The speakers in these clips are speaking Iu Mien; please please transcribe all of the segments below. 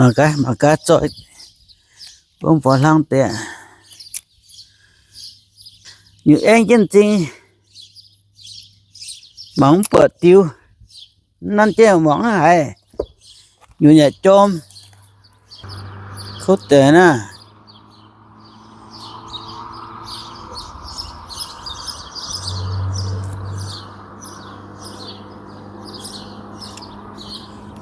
Mangc gaax, mangc gaax, zorqv bungx faaux hlang deix. Nyutc aengv jienv m'zing, mangc mv buatc diux, nanv jienv mangc mv haiz, nyutc yaac jorm, kouv deix naaiv.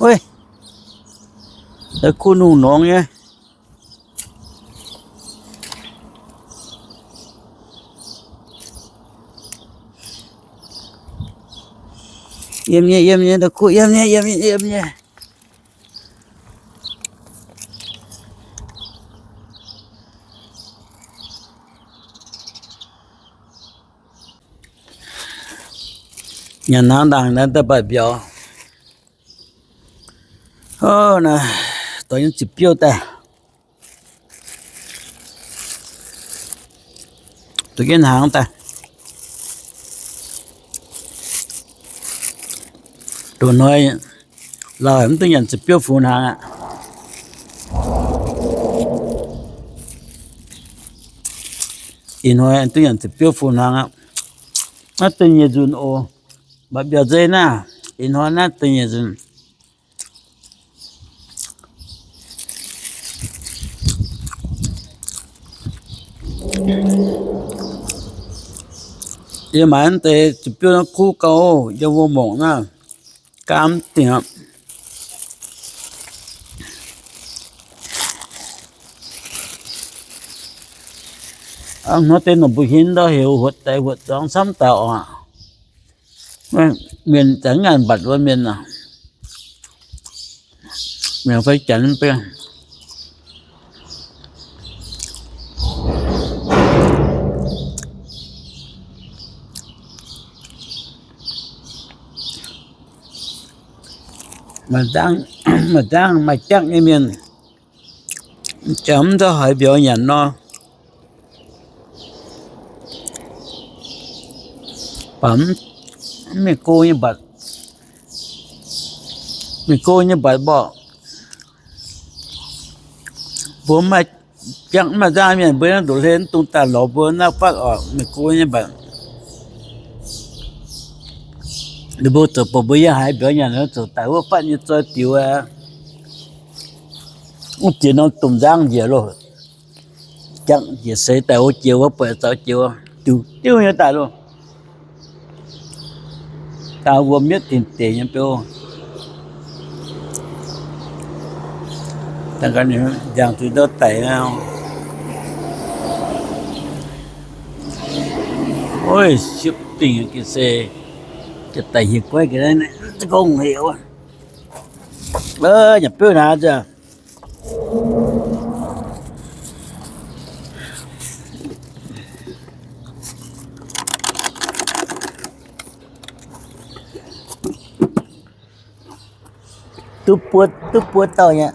Ov, da'kuv nungh norngx nyei. Yiem nyei, yiem nyei, da'kuv yiem nyei, yiem nyei, yiem nyei. Nyanc hnaangx ndaangc naaiv daaih mbatc mbiauz. Ov, naaiv dorh nyei ziepc biouv daaih. Dorh jienv hnaangx daaih. Doqc hnoi lauh mv duqv nyanc ziepc biouv fungx hnaangx aqv. Ih hnoi duqv nyanc ziepc biouv fungx hnaangx aqv. Naaiv da'nyeic nzunc oc. Mbatc mbiauz nzeiv naaiv, ih hnoi naaiv da'nyeic nzunc. Yie maaiz deix ziepc biouv kuv gau, yiem wuov mongc naaiv, gaam dingc aqv. Hnoi deix nongc mbuo hingv ndau heuc huotv deix huotv zuangx camv daaih oc. Mienh zanc ngaanc mbatc wuov mienh aac, mienh fai janx beiv. Maaih zangv, maaih zangv maaih jangv nyei mienh, jangv mv zauh haiz mbiauz nyanc nor. Baac mv mingh go nyei mbatc, mingh go nyei mbatc mborqv. Mbuo mv maaih jangv mv maaih nzangv mienh, mbuo naaiv ndoqc hlen mv dungx daaih lorz mbuo naaiv fatv oc, mingh go nyei mbatc. Ninh mbuo zoux baac mbuo yie haiz mbiauz nyanc zoux daic wuov fatv nyei zoi diux aqv. Wuov jiex norm domh nzangv njiec loh. Jangv njiec seix daaih wuov jiex wuov buatc zaux jiex wuov diuh diuh nyei daaih loh. Daaih wuom mietv dingc deic nyei beu. Ndiangx zuiz ndau daic. Oix, siepv dingh ga'se, daic hieh guaiv ga'naaiv, za'gengh heuc. Nyanc beuv naaiv nzunc. Duqv buo, duqv buo dauh nyei.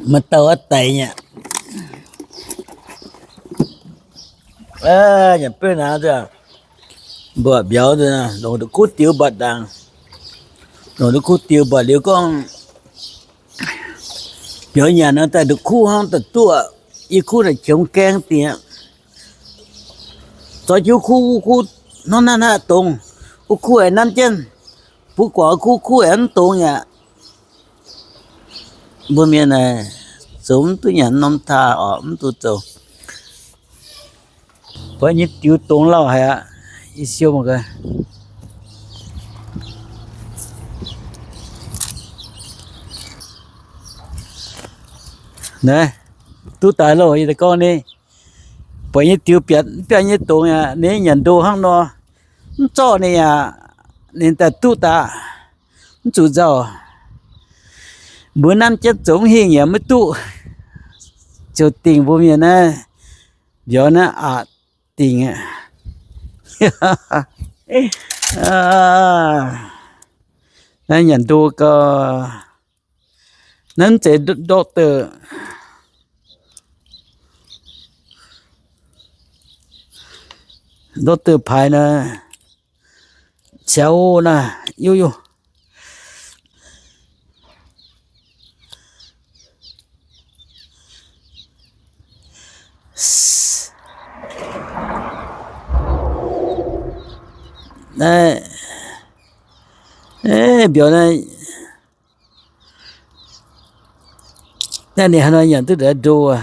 Maaih dauh oix daic nyei. Nyanc beuv naaiv nzunc, mbuo mbiauz nzunc, longc nduqc kuv diux mbatc ndaangc. Longc nduqc kuv diux mbatc liuz gorngv, mbiauz nyanc nor daaih nduqc kuv hnangv daaih duqv, yie kuv naaic qiemx gaeng dingc aqv. Zoux jienv kuv, wuov kuv hnangv naaiv naaiv dongz, wuov kuv aengx nanv jienv, bungx guangc kuv, kuv aengx mv dongz aqv. Mbuo mienh naaic zoux mv duqv nyanc norm taa oc, mv duqv zoux. Buatc nyei diux dongz lauh haic aqv. Yie siou mangc gaax. Naaiv, duqv daaih loh, yie daaih gorngv ninh. Buatc nyei diux biatc mv biatc nyei dongz aqv, ninh nyanc ndo hnangv nor. Mv zorqv ninh aqv, ninh daaih duqv daaih. Mv zuqc nzauh. Mbuo nanv jienv zoux mv hingh yaac maiv duqv. Ziouc dingc mbuo mienh naaiv, mbiauz naaiv aqc dingc aqv. Naaiv nyanc ndo gau. Naaiv mv zeiz doctor. Doctor paaix naaiv, ciaux naaiv, yuv yuv. Naaiv, mbiauz naaiv, naaiv ninh haaix nor nyanc duqv ndongc ndo aqv.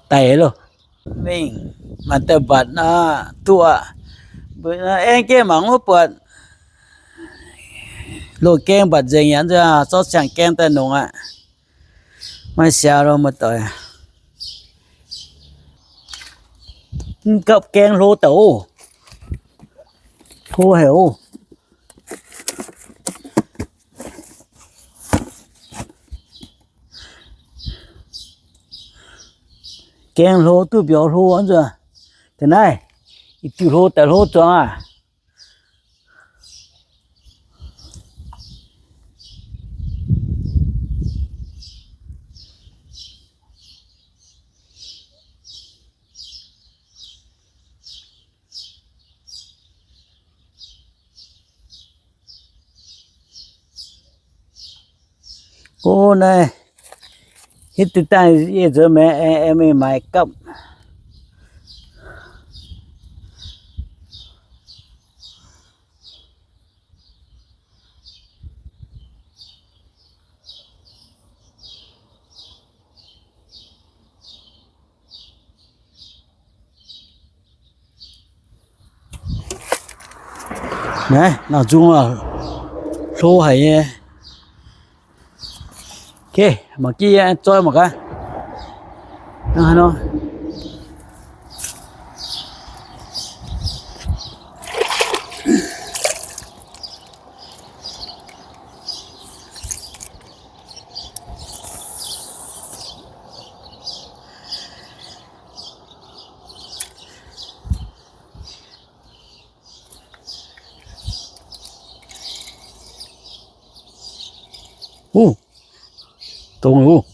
Daic loh. Mingh maaih daaih mbatc nor, duqv aqv. Mbuo aengx jienv mangc wuov buatc loz-gaeng mbatc nzengc yaac nzunc, zorqv siang-gaeng daaih nongc aqv. Maiv siaaux lo muoz-doic. Mv gapv gaeng hlo daaih oc. Hlo haic oc. Gaeng hlo duqv mbiauz hlo nzunc. Ga'naaiv, ih diuh hlo daaih hlo zuangx aqv. Ov, naaiv hitv deix daaih yie nzuonx maengx aengx mingh maaiz gapv. Naaiv, nangc nzung hlo haic nyei. Okay, mangc jienv yie zoi mangc gaax. Hnangv haaix nor. Ov, dongz oc.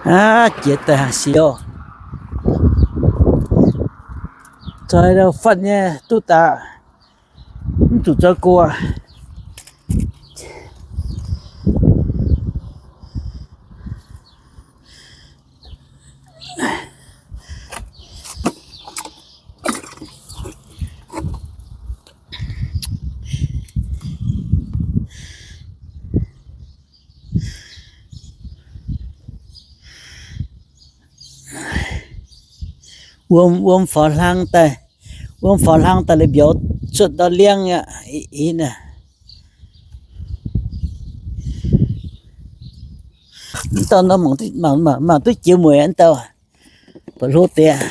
Aav, jiex daaih haaix sic oc. Zoi fatv nyei duqv daaih, mv zuqc zoi go. Wuom, wuom faaux hlang daaih, wuom faaux hlang daaih liuz mbiauz cuotv ndau liangv aqv. Ih, ih naaiv. Mv dauh nor mangc duqv, mangc, mangc, mangc duqv jiex mueic aqv, mv dauh. Baac hlo deix aqv.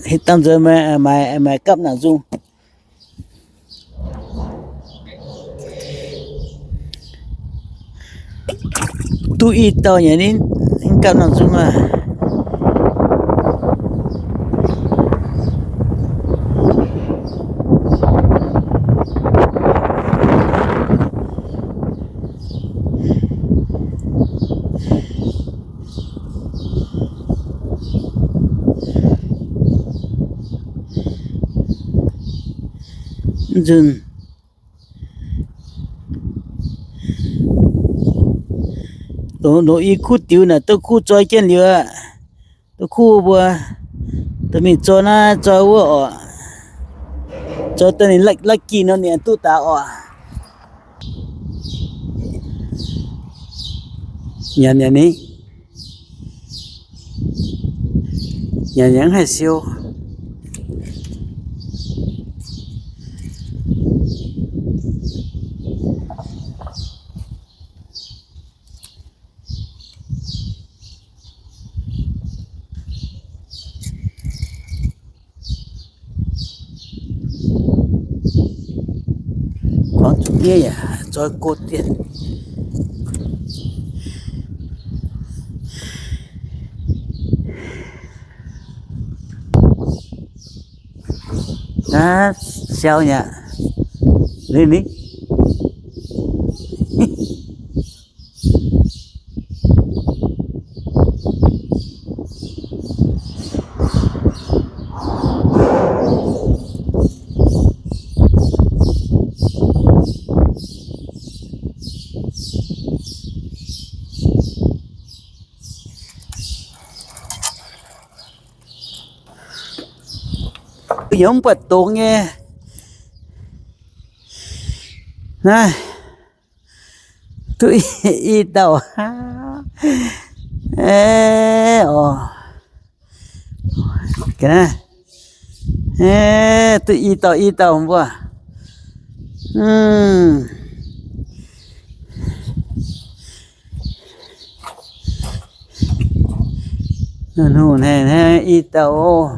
Hitv dangh nzuonx maaih, maaih gapv nangc nzung. Duqv i dauh nyei ninh, ninh gapv nangc nzung aqv. Nzunc, longc, longc i kuv diux naaic duqv kuv zoi jienv liuz aqv. Duqv kuv mbuo dorh mingh zoi naaiv zoi wuov oc. Zoi daaih ninh lucky nor ninh duqv daaih oc. Nyanc nyanc ni. Nyanc nyanc mv haih siou. Kuangx zuqc miev yaac zoi go dien. Aav, siau nyei aqv. Ninh, ninh. Yie mv buatc dongz nyei. Naaiv duqv i dauh. Aav, oc. Aav, duqv i dauh i dauh mbuo. Hungh hnaangx i dauh oc.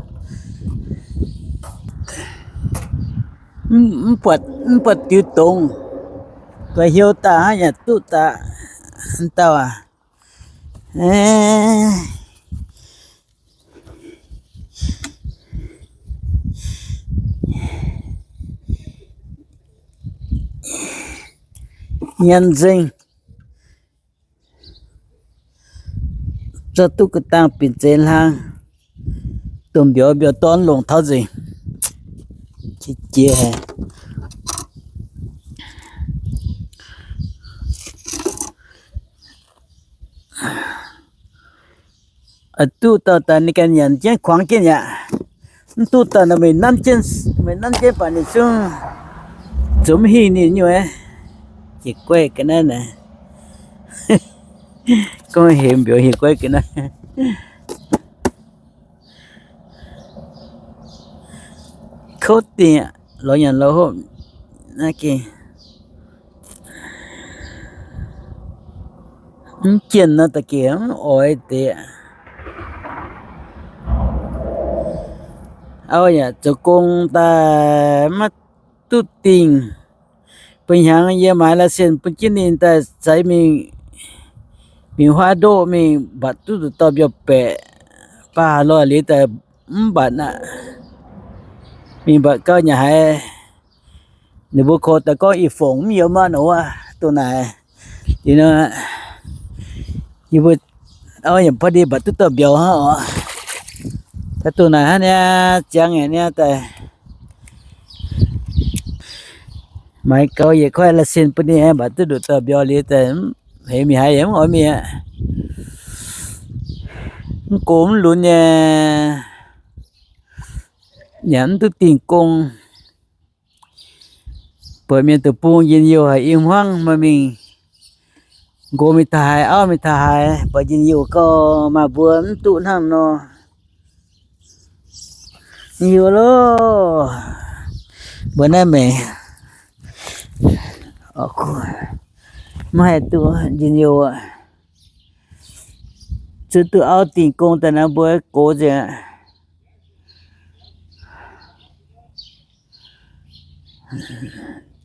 Mv buatc, mv buatc diuh dongz. Guaix heuc daaih hnangv yaac duqv daaih. Dauh aac. Nyanc nzengc. Zorqv duqv ga'dangh binc zeix hlang, domh mbiauz mbiauz dorn longc taux nzengc. Qiex jiez haic. Aa, duqv dauh daaih ninh ganh nyanc jienv kuangx jienv yaac. Mv duqv dauh nor meih nanv jienv, meih nanv jienv baac ninh zungv zungv mv hingh ninh nyei. Jiex guaih ga'naaiv naaic. Gorngv hemx mbiauz heuc guaih ga'naaiv. Kouv dingh, lorz nyanc lorz hopv naaiv gengh mv jienh nor, da'gec mv oix deix. Auv yaac zoux gong daaih maiv duqv dingh. Bun hnyangx yie maaiz license bun jienv ninh daaih zeix mingh, mingh huaav ndoqv mingh mbatc duqv nduqc dorh mbiauz-baeqc, baac loz-liuz daaih mv mbatc aqv. Mingh mbatc gau nyei haiz, ninh mbuo korv daaih gorngv i fongc mv yiem aqv nor wuov, dongh naaic. Liuz nor, yie mbuo auv yaac baav ndie mbatc duqv dorh mbiauz hnangv oc. Daaih dongh naaic hnangv niaa, ziangh aqv niaa daaih. Maaiz gaux yietc kuaaiv license bun ninh mbatc duqv nduqc dorh mbiauz liuz daaih, heix mingh haaix yaac mv oix mingh aqv. Mv gox mv lunx nyei, yaac mv duqv dingh gong. Buatc mienh deic-bung njien-youh haic i hmuangv maaih mingh nqox mingh taux haaix, auv mingh taux haaix, buatc njien-youh gauh maaih mbuo mv duqv hnangv nor. Njien-youh loh, mbuo naaiv meih mv haih duqv njien-youh, zuqc duqv auv dingh gong daaih naaiv mbuo gox nzengc aqv.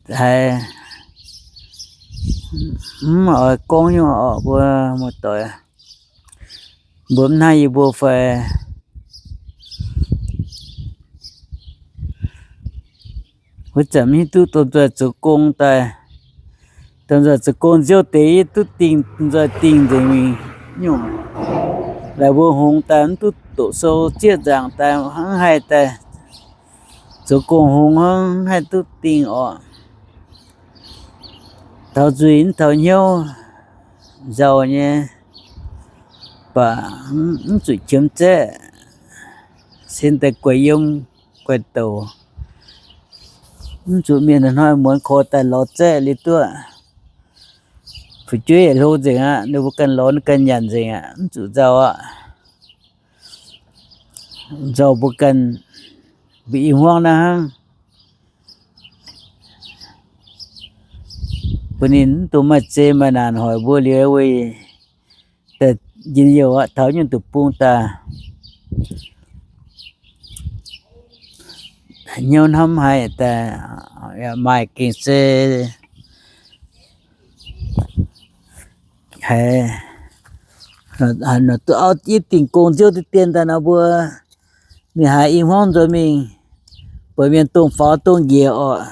Haiz mv oix gorngv nyungc orqc, mbuo muoz-doic, mbuo mv hnangv yie mbuo fai. Wuov zanc mv hiuv duqv domh nzoih zoux gong daaih, domh nzoih zoux gong nziouv deix yie duqv dingh, domh nzoih dingh nzengc mingh nyungc. Laaix mbuo hngongx daaih mv duqv doqc sou zieqv nzaangc daaih hnangv haih daaih zoux gong hngongx hnangv haih duqv dingh orqc. Taux nzuih mv taux hnyouv nzauh nyei. baac mv zuqc qiemx zaeqv, sin daaih guaix yiem guaix douc. Mv zuqc mienh hnoi-hnoi muonz korx daaih lorz zaeqv liuz duqv. Fu'jueiv yaac hlo nzengc aqv, ninh mbuo ganh lorz ninh ganh nyanc nzengc aqv, mv zuqc nzauh aqv. Nzauh mbuo ganh mbuo i hmuangv naaiv hnangv. Bun ninh mv dungx maaih zei maaih naanc hoic mbuo liuz weic daaih njien-youh aqv, taux nyungc deic-bung daaih hnyouv hnamv haic daaih, maaih gengh se haiz, haiz duqv auv yie dingc gong nziouv deix dien daaih nor mbuo mingh haaix i hmuangv nzuonx mingh, buatc mienh dongh faaux dongh njiec orqc,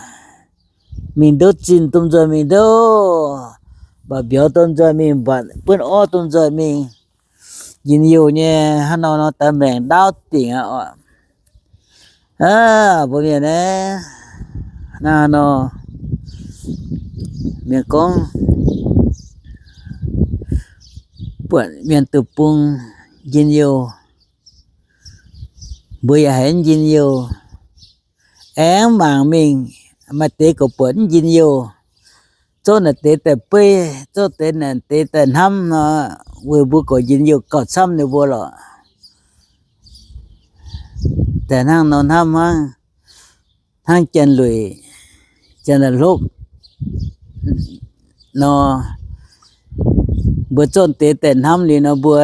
mingh ndouv zinh dongh nzuonx mingh ndouv, mbatc mbiauz dongh nzuonx mingh, mbatc buonv orv dongh nzuonx mingh. Njien-youh nyei hnangv nor nor daaih maengc ndaauv dingc aqv orqc. Aav, mbuo mienh naaiv, naaiv nor, mienh gorngv buatc mienh deic-bung njien-youh, mbuo yaac haiz njien-youh. Aengx mangc mingh, maaih deix gorqv buatc mv njien-youh, zorqv naaic deix daaih beiv, zorqv deix naaic deix daaih hnamv nor, weic mbuo gorqv njien-youh gauh camv ninh mbuo lorqc. Daaih hnangv nor hnamv hnangv, hnangv janx-lueic, janx-la'hlopv nor, mbuo zorqv deix daaih hnamv liuz nor, mbuo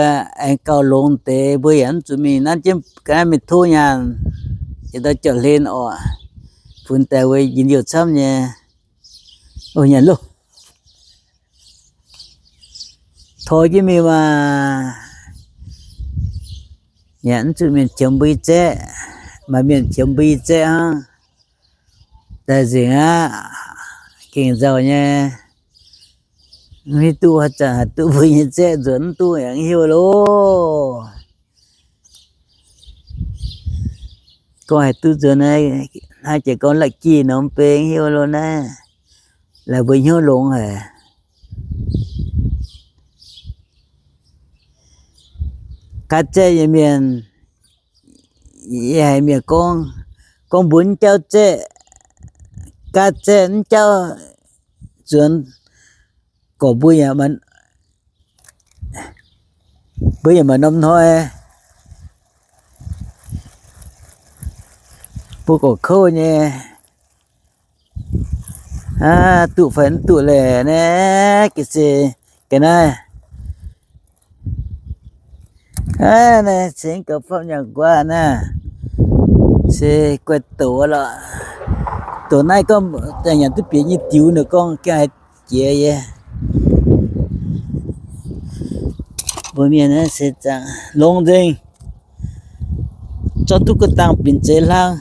aengx gauh longx deix, mbuo yaac mv zuqc mingh nanv jienv ga'naaiv mingh tov nyaanh, yietc dauh jauv-hlen orqc, funx daaih weic njien-youh camv nyei. Ov, nyanc loh. Tor jienv mingh maah, yaac mv zuqc mienh qiemx mbuo i zaeqv, maaih mienh qiemx mbuo i zaeqv hnangv. Daaih nzengc aqv, gengh nzauh nyei. Mv hiuv duqv haaix zanc haih duqv mbuo nyei zaeqv nzuonx, mv duqv yaac mv hiuv loh. Gorngv haih duqv nzuonx naaiv, hnangv jiex gorngv la'gih norm beng hiuv loh naaiv, laaix mbuo hnyouv longx haic. Gaav zaeqv nyei mienh, yie haiz mienh gorngv, gorngv mbuo mv jauv zaeqv, gaav zaeqv mv jauv nzuonx, gorqv mbuo yaac maaih, mbuo yaac maaih norm hnoi mbuo gorqv kouv nyei. Aav, duqv fai mv duqv laeh naaiv, ga'naaiv, aav, naaiv cingx gauh fopv nyaanh guaav naaiv, se guaih douc lorqc. Douc naaiv gorngv nyanc duqv bieqc nyei diux ninh gorngv gengh haih jiex yie. Mbuo mienh naaiv se zaangc longx nzengc, zorqv duqv ga'dangh binc zeix hlang.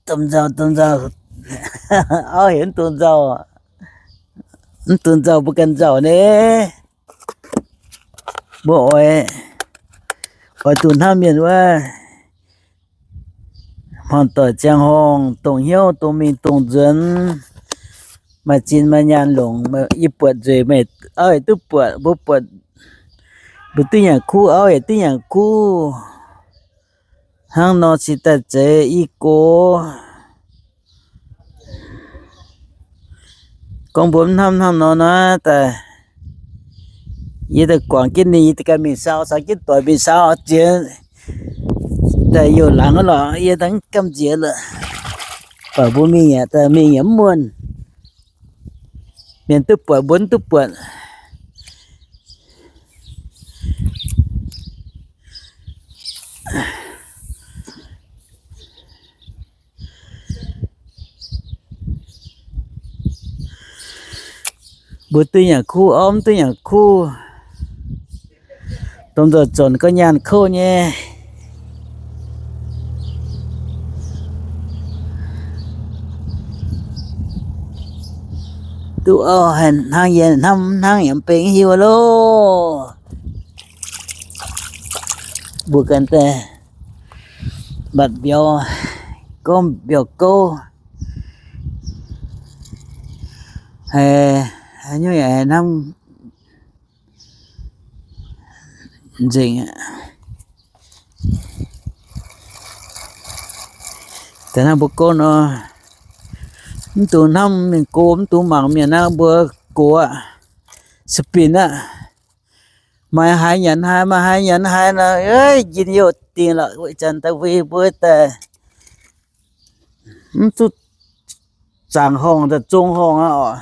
Domh nzauh, domh nzauh, auv heuc mv dungx nzauh, mv dungx nzauh mbuo ganh nzauh nyei. Mbuo oix, oix zuqc hnamv mienh wuov, hmuangx doic ziangh horngh, dongh hnyouv dongh mingh dongh nzuonx, maaih zinh maaih nyaanh longc. Yie buatc nzueic, meih auv yaac duqv buatc, mbuo buatc, mbuo duqv nyanc kuv, auv yaac duqv nyanc kuv. Hnangv nor cingx daaih zeiz i gox. Gorngv mbuo mv hnamv hnangv nor naaiv daaih, yie daaih guangc jienv ninh, yie daaih ganh mingh saau, caux jienv doic mingh saau ziex daaih youh laangz lorqc, yie daaih mv gamh nziex lorqc. Baac mbuo mingh yaac daaih mingh yaac mv muonh. Mienh duqv buatc mbuo mv duqv buatc. Mbuo duqv nyanc kuv, auv mv duqv nyanc kuv. Domh nzoih zonc gauh nyaanh kouv nyei. Duqv auv haih hnangv yie hnamv hnangv yaac mv benx hiuv loh. Mbuo ganh daaih mbatc mbiauz, gorngv mbiauz gouv, haiz, haiz nyungc yaac haiz hnamv nzengc aqv. Daaih hnangv mbuo gorngv nor, mv dungx hnamv mienh go, mv dungx mangc mienh hnangv, mbuo gox aqv, spin aqv. Maaih haaix nyanc haaix, maaih haaix nyanc haaix nor, njien-youh dingc lorqc. Weic zanc daaih weic mbuo daaih mv duqv zaangc horngh, daaih zong horngh aqv oc.